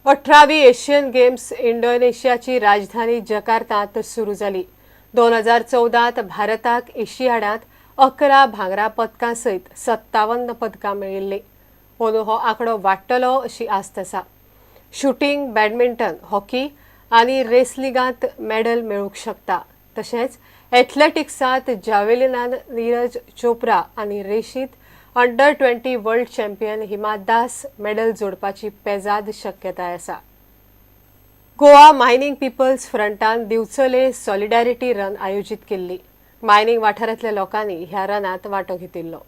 18वी Asian games इंडोनेशियाची राजधानी जकार्तांत सुरू जाली. 2014त भारताक एशियाडांत 11 भांगरा पदकां सयत 57 पदकां मेळिल्लीं. अंदू हो आंकडो वाडटलो अशी आस्त आसा. शुटींग, बॅडमिंटन, हॉकी आनी रेसलिंगांत मॅडल मेळूंक शकता. तशेंच एथलेटिक्सांत जावेलिनान नीरज चोप्रा आनी रेशींत under 20 world champion Hima Das medal जोडपाची पेजाद शक्यताय आसा. गोवा मायनिंग पिपल्स फ्रंटान दिवचले सॉलिडॅरिटी रन आयोजीत केल्ली. मायनिंग वाठारांतल्या लोकांनी ह्या रनांत वांटो घेतिल्लो.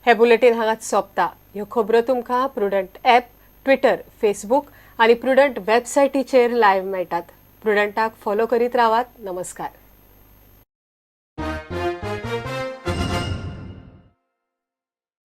हे बुलेटीन हांगाच सोंपता. ह्यो खबरो तुमकां प्रुडंट ॲप, ट्विटर, फेसबूक आनी प्रुडंट वेबसायटीचेर लायव्ह मेळटात. प्रुडंटाक फॉलो करीत रावात. नमस्कार.